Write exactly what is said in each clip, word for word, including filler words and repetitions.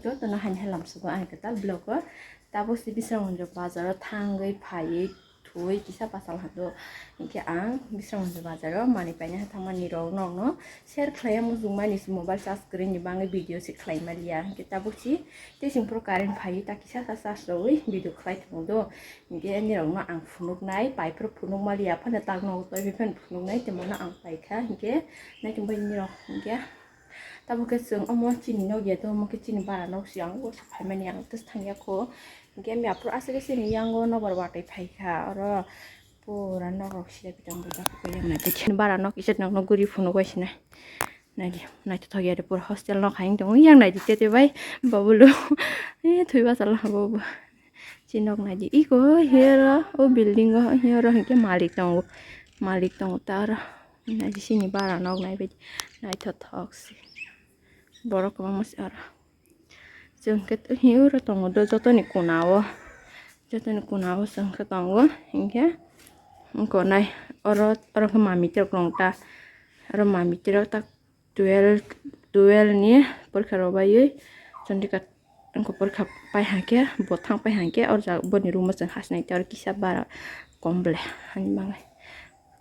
Jotono haini halam sugo ani kwtal vlog o. Tabuk si Bisramganj bazar o thangwi phaiwi thwi kisa bachal hado. Hinkhe ang Bisramganj bazar o manwi paina thangmani rok nokno share khlai, mujungmani si mobile charge kwrwini bagwi video se khlai maliya. Hinkhe tabuk si tei chwng phuru current phaiwi ta kisa ta charge rwwi video khlai tongo do. Hinkhe nirokno ang phunuknai, pai phuru phunuk maliya phano tak nogo twi phano phunuknai, tei mono ang paikha. Hinkhe naitung bai nirok hinkhe tabuk khe chwng omo chini nokya do, omo khe chini bara nok se, ang o se phaimani ang tei thangya kho. Hinkhe mia phuru aswk khe chini yango nokbar watwi phaikha oro. Pura nok rok siyaphi tong bwjak khe yang naitwi bara nok kisa nokno guri phunuk bai sinai. Naidi, naithothok ya de pura hostel nok hai wng tongo. Yang naidi tete bai babulu. Eh, thwi bachal habo bo. Chi nok naidi. Iko hiya ro, o building o hiya ro hinkhe malik tongo. Malik tongo ta aro. Naidi sini bara nok naibaidi. Naithothok se. Borok kwbangma se aro. Chwng khe hiya ro tongo do jotoni kuna o. Jotoni kuna o chwng khe tongo. Hinkhe wngkha nai oro, oro khe mami tirok rwng ta. Oro mami tirok tak twelve, twelve ni porikha rwbaiwi Chandika wngkha porikha pai hwnkhe bo thang pai hwnkhe o jaga boni room o chwng hasnai tei oro kisa bara kom ble hani bagwi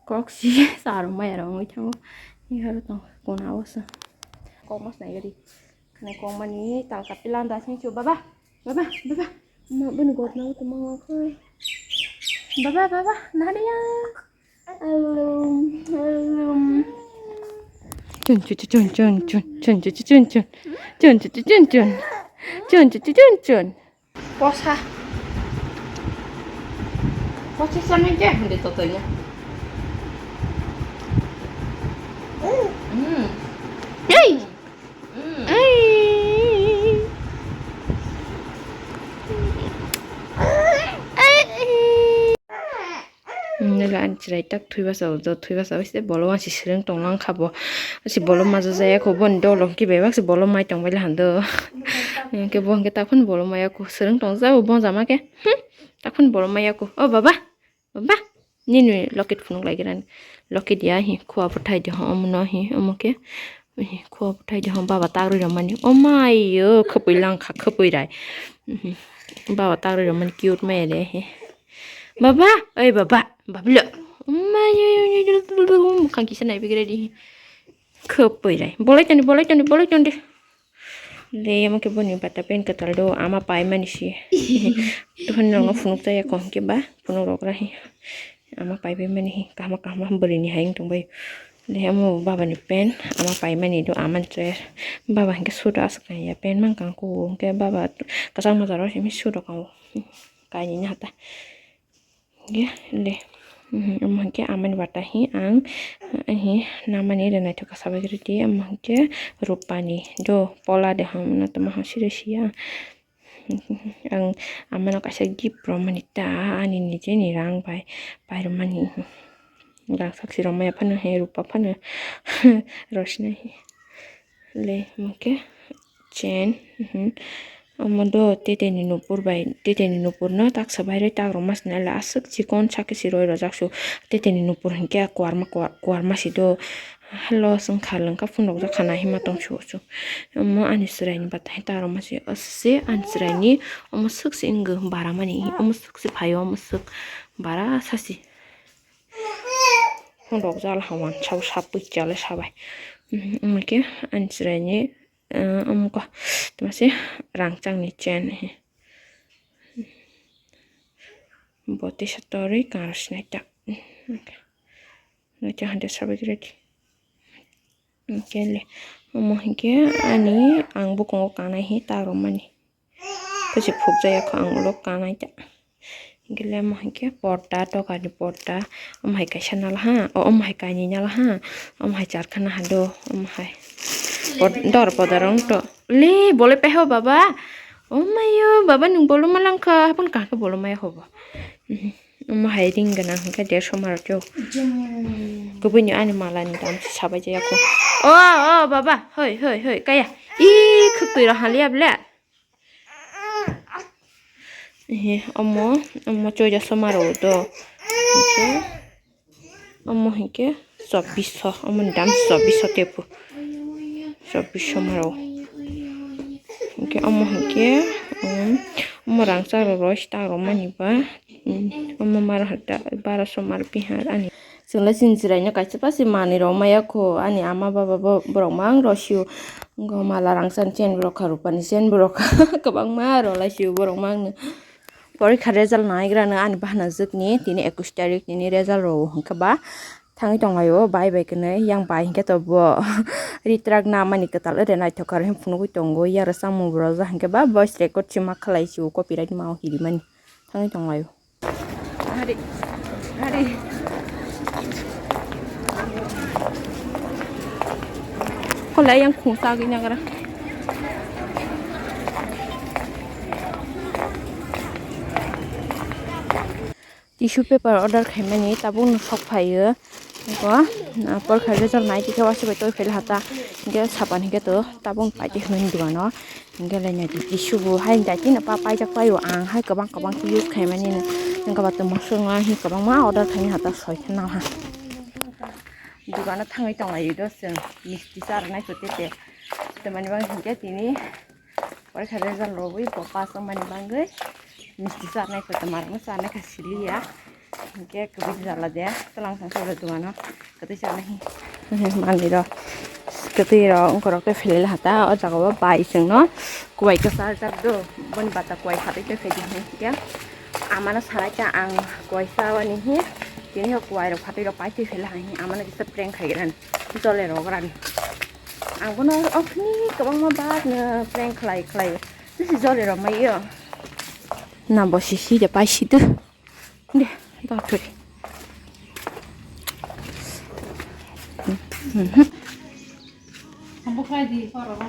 kok si sa rw maya rw wngwi thango. Ni aro tong kona o se kok ma snai gari khna kok mani tal kapi landa sing chu baba, baba, baba. Ma boni god na tongma khoi. Baba, baba, nariya. Alum, alum. Chun, chun, chun, chun, chun, chun. Chun, chun, chun, chun, chun. Chun, chun, chun, chun, chun. Chun, chun, chun, chun, chun. Posa. Posa sana je, hindi to to ya. Hmm. Hey! Nila ani chwrai tak thwi basa o, thwi basa o se bolong asi swrwng tong lang kha bo. Asi bolong maja jaya kho boni dolo hwnkhe bebak se bolong mai tong bai la hando. Hwnkhe bo hwnkhe tak phano bolong maya kho swrwng tong ja o bonjama khe. Hmm, tak phano bolong maya kho. O baba. Baba, nini locket phunuk lai gira ni. Locket ya hi, khua bwthai de ho, omo no hi, omo khe. Hi, khua bwthai de ho, baba tak rwi rwmani. O mai yo, khwpwi lang kha, khwpwi rai. Mhm. Baba tak rwi rwmani cute mai de hi. Baba, oi baba, bablo. O mai yo, yo, yo, yo, mukhang kisa nai bigra di hi. Khwpwi rai. Bolai toni, bolai toni, bolai toni. Le, omo khe boni bata pen kwtal do, ama paimani si. Tuhun rokno phunuk jaya kho hwnkhe ba, phunuk rok rahi. Ama paibai mani hi, kahma kahma bwrwini hai wng tongbai. Le, omo babani pen, ama paimani do, amani choya. Baba hwnkhe sudo aswk kanya pen mankang kho, hwnkhe baba kwchangma jora simi sudo kango. Kainwi hata. Hwnkhe le, mhm, omo hwnkhe amani bata hi ang, eh, hi namani rwnaithoka sabai rwdi, omo hwnkhe rupani do pola de hwn, no tamo hwn siri siya. Ang amano kaisa gift rwmani ta, ani nijeni rang bai pairwmani. Rang saksi rwmaya phano he, rupa phano rwsina he. Le, omo khe chain, mhm. Omo do teteni nupur bai, teteni nupurno taksa bairwi tak rwma sina le aswk chikon sakhe si roi rwjak su. Teteni nupur hinkhe kwrma, kwrma si do. Hello, chwng khal wngkha phunukjak khana hima tong su su. Omo ani chwraini bata hi tak rwma si, o se ani chwraini omo swk se wngkha baramani, omo swk se phaio, omo swk bara sasi. Phunukjak la hwn sabo sap pui chala sabai. Omo khe ani chwraini. Ah, omo khe tamo se rangchakni chain he. Bo tisa torwi karo sinai ta. Naitha hande sabai redi. Hwnkhe le omo hinkhe ani ang bukungo kanai he ta rwmani. Tei se phukjak ya kho ang ulo kanai ta. Hwnkhe le omo hinkhe porda, dogar ni porda, omo hai kaisa nala ha, o, omo hai kainwi nala ha, omo hai charkha naha do, omo hai. Pod-, dor poda rong to. Le, bolai pai ho baba. O mayo, baba nwng bolong ma lang kha, haphano kaham khe bolong maya ho bo. Mhm. Omo hai ring gwnang hwnkhe dersho maro cho. Kubui ni ani mala ni dam se sabai jaya kho. O, o, baba, hoi, hoi, hoi, kaya. Ih, khwtwi rok haliya ble. Ehe, omo, omo choya soma rw do. Hinkhe, omo hinkhe, Chobbish so, omo ni dam chobbish so tepu. Chobbish so maro. Hingke omo hingke, um, omo rangchak rok roi stak rok mani ba, um, omo maro hata bara so mar pihar ani. Chwngla chini chwraino kaisa pasi manwi rok maya kho, ani ama baba bo borok mang rosio. Ngo mala rangchani chain borok kha, rupani chain borok kha, kwbangma rok lai sio borok mangno. Porikha result naigrano ani bahanajwkni tini ekus tarik tini result rwo hwnkhe ba thangwi tonglaio bai bai kwnwi yang bai hinkhe to bo ritrak namani kwtal ore naithok kar hinwi phunugwi tongo yang rwchapmung bo rwjak hinkhe ba voice record se ma khlai sio copyright ma o hirimani thangwi tonglaio. Hari hari. Kolai yang khungsa gina gara. Tissue paper order khaimani tabukno sok phaio. Eko, ah, porkha result nai tikhe waisa bai toi phaila hata. Hingke sapan hingke to tabuk paite hwnwi dogano. Hingke lai nai tissue bo hai dai tino pa paijak paio ang hai kwbang kwbang khe use khaimani. Hingke ba tongma swngna hi kwbangma order khaimani hata soi khe nang ha. Dogano thangwi tonglaio do chwng misti charnai kho tete. Tamani bang hingke tini. Porikha result rwui bo pass wngmani bagwi misti charnai kho tongmarokno charnai kha siliya. Hinkhe kwbui jala de twlang thang sabo dogano kwtwi charnai hi manwi rok kwtwi rok wngkhorok tei phelai hata o jaga o bai chwngno kuai kwchajak do boni bata kuai phatwi tei phaidi hinkhe amano sanai kha ang kuai chawani hi tini o kuai rok phatwi rok pai twi phelai hai hi amano kisa prank khaigrani jole rograni. Ang bono okni kwbangma bagno prank khlai khlai. Bisi jole rw mai yo. Na bo sisi de pai situ. De, da thwi. Ambo khai di, para ba.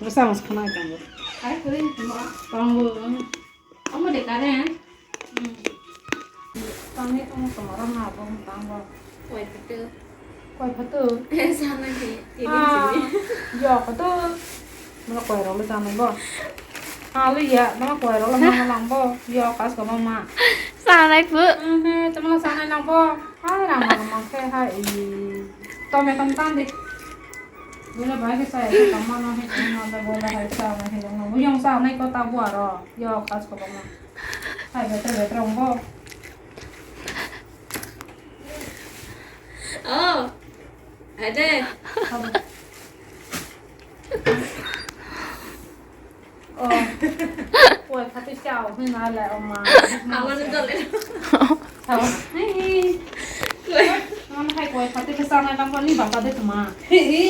Basa mas khana tangbo. Ai, koi ma. Tangbo. Omo de karen. Hmm. Tangni tongmo tongma rok na bo tang bo. Koi photo. Koi photo. Sana ki. Ah, yo photo. Mala koi rok le janai bo. Ha lu ya, mala koi rok le mama lang bo. Yo kas ko mama. Sanai phu. Ane, te mala sanai lang bo. Hai rama rama ke hai. Tome tam tan de. Bole bai ke sai, sai kamma no he, kamma no bole hai sa, no he, no, no, yang sa, nai ko ta bu aro, yo, kas ko ma. Hai betra, betra, ongbo. Oh, ada. Abo. Oh. Koi phatwi chao hwnwi ma le o ma. Abo no dole. Chao. Hi hi. Koi. Mama hai koi phatwi ke chao nai tang ni baba de tuma. Hi hi.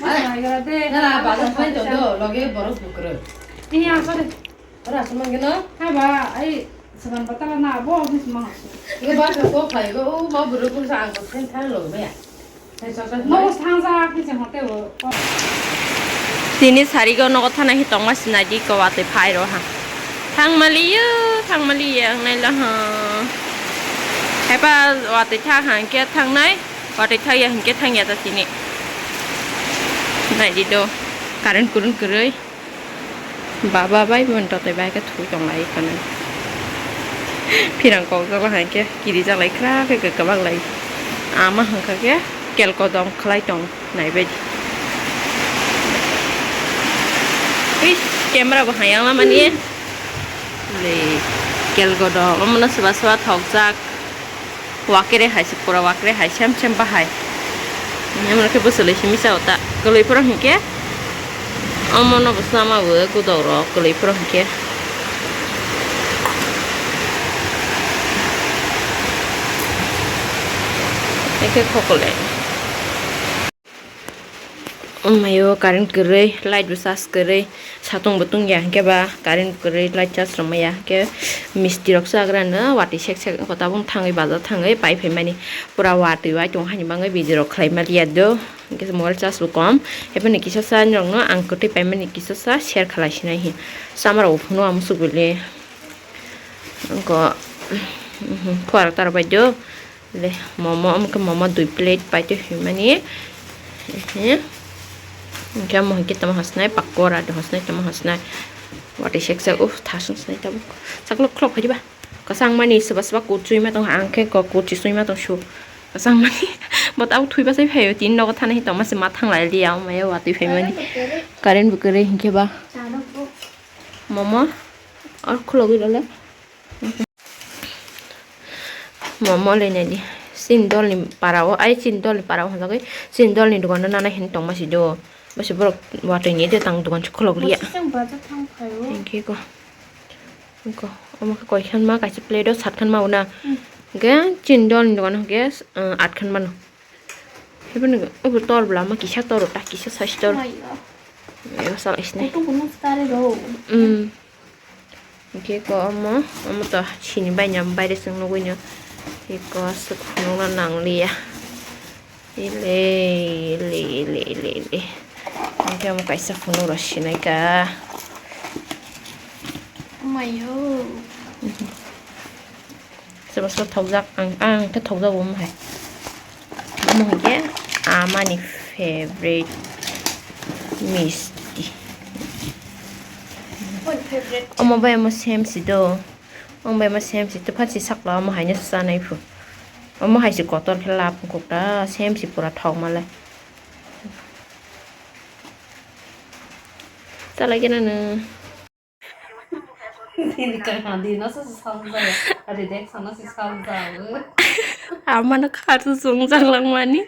Mama nai gara de. Na na baba phai to do loge borok bukro. Ni ang ko de. Ora suman geno. Ha ba ai saban batala na bo ni suma. Ni ba ko phai go o ma buru buru sa ang ko sen thang lo me. Nogo sangjak ni se hote bo. Tini sarigo nogo thana hi tongma sinai di ko watwi phai ro ha. Thang mali yo, thang mali yo ang nai lo ha. Haiba watwi tha ha hingke thang nai, watwi tha ya hingke thang ya ta tini. Nai di do, current kurun kurui. Baba bai bo totoi bai khe thwi tong lai kha nai. Phirang kok jak hai khe kiri jak lai khra khe kwbang lai. Ama hwnkha khe kel kodom khlai tong nai bai. Tei camera bo hayang lamani. Le kel kodom omono swba swba thok jak. Wakere hai se pura wakere hai sem sem bahai. Emon khe bwswlwi simi sa ota kwlwi phoro hinkhe omono bo sama bo godok rok kwlwi phoro hinkhe. Ekhe khokole. Omayo current kwrwi, light bo charge kwrwi, satung bo tungya hinkhe ba current kwrwi light charge rwmaya hinkhe misti rok chagra no watwi sek sek tabuk thangwi bazar thangwi pai phaimani pura watwi bai tong hani bagwi video rok khlai maliya do hinkhe mobile charge bo kom haiboni kisa sa norok no ang kwtwi paimani kisa sa share khlai sinai hi sama rok bo phunukha musuk bili wngkha fuara tara bai do. Le, momo, omo khe momo dui plate paitwi hwnmani. Ehe. Hwnkhe omo hwnkhe tamo hasnai, pakora do hasnai, tamo hasnai. Watwi sek sek, uff, thasung sinai tabuk. Saklo khlok phai diba. Kwchang mani swba swba kut chwima tong, ang khe kok kut chi chwima tong su. Kwchang mani. Bo tabuk thwiba sai phaio, tini nogo thana hi tongma se ma thang lai liya, o maya watwi phai mani. Current bo kwrwi hinkhe ba. Momo. Or khulogwi role. Momo le nai di. Chini dolni para o, ai chini dolni para o hwnjagwi chini dolni dogano nana hin tongma si do. Bo se borok watwi ni de tang dogan se khulok liya. Bo se chwng bazar thang phai o. Thank you ko. Ko, omo khe koi khan ma kaisa plate o sat khan ma una. Hmm. Ge chini dolni dogano ge, uh, at khan mano. Hebo ni, obo tor bwla ma kisa tor ta kisa size tor. Mai o. Ego sal isne. Kutung kutung stare do. Mm. Hingke ko omo, omo to sini bai no, baire chwng nugui no. Eko aswk phunukna nangliya. Ele, ele, ele, ele, ele. Hingke omo kaisa phunuk rw sinai ka. Mayo. Sobo sobo thokjak ang, ang khe thokjago omo hai. Omo hai khe amani favorite misti. Omo bai omo same si do. Omo bai omo same si, tei phan si sakla omo hai no chanai phu. Omo hai si kotor khe lab wngkuk ta, same si pura thok malai. Chalai khe nang. Dini kaka dino se salsa ya. Ade dek sana se salsa. Amano kharsu sung jang langmani.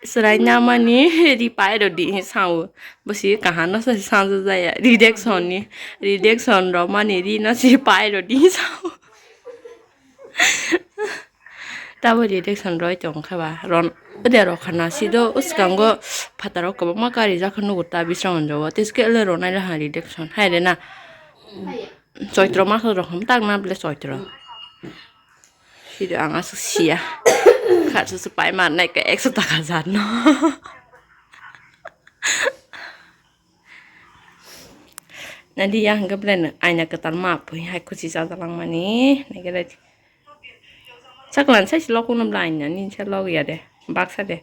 Serai namani ri pai ro di sao. Bosi kahano se salsa jaya. Rejection ni. Rejection ro mani ri no si pai ro di sao. Tabo rejection roi tong khe ba. Ron, ode rok khana si do, uskango phataro kwbangma kari jak nugo ta bisrango jogo. Tiske le ronai le ha rejection. Hai re na. Choitro mas rok ham tak na ble choitro. Si do ang aswk siya. Kha su su pai man nai ka ekso taka jar no. Nadi yang hingke ble no aina kwtal ma pui hai khusi jajalang mani. Nai khe Saklan sai si lok uno bla aina ni se lok ya de. Baksa de.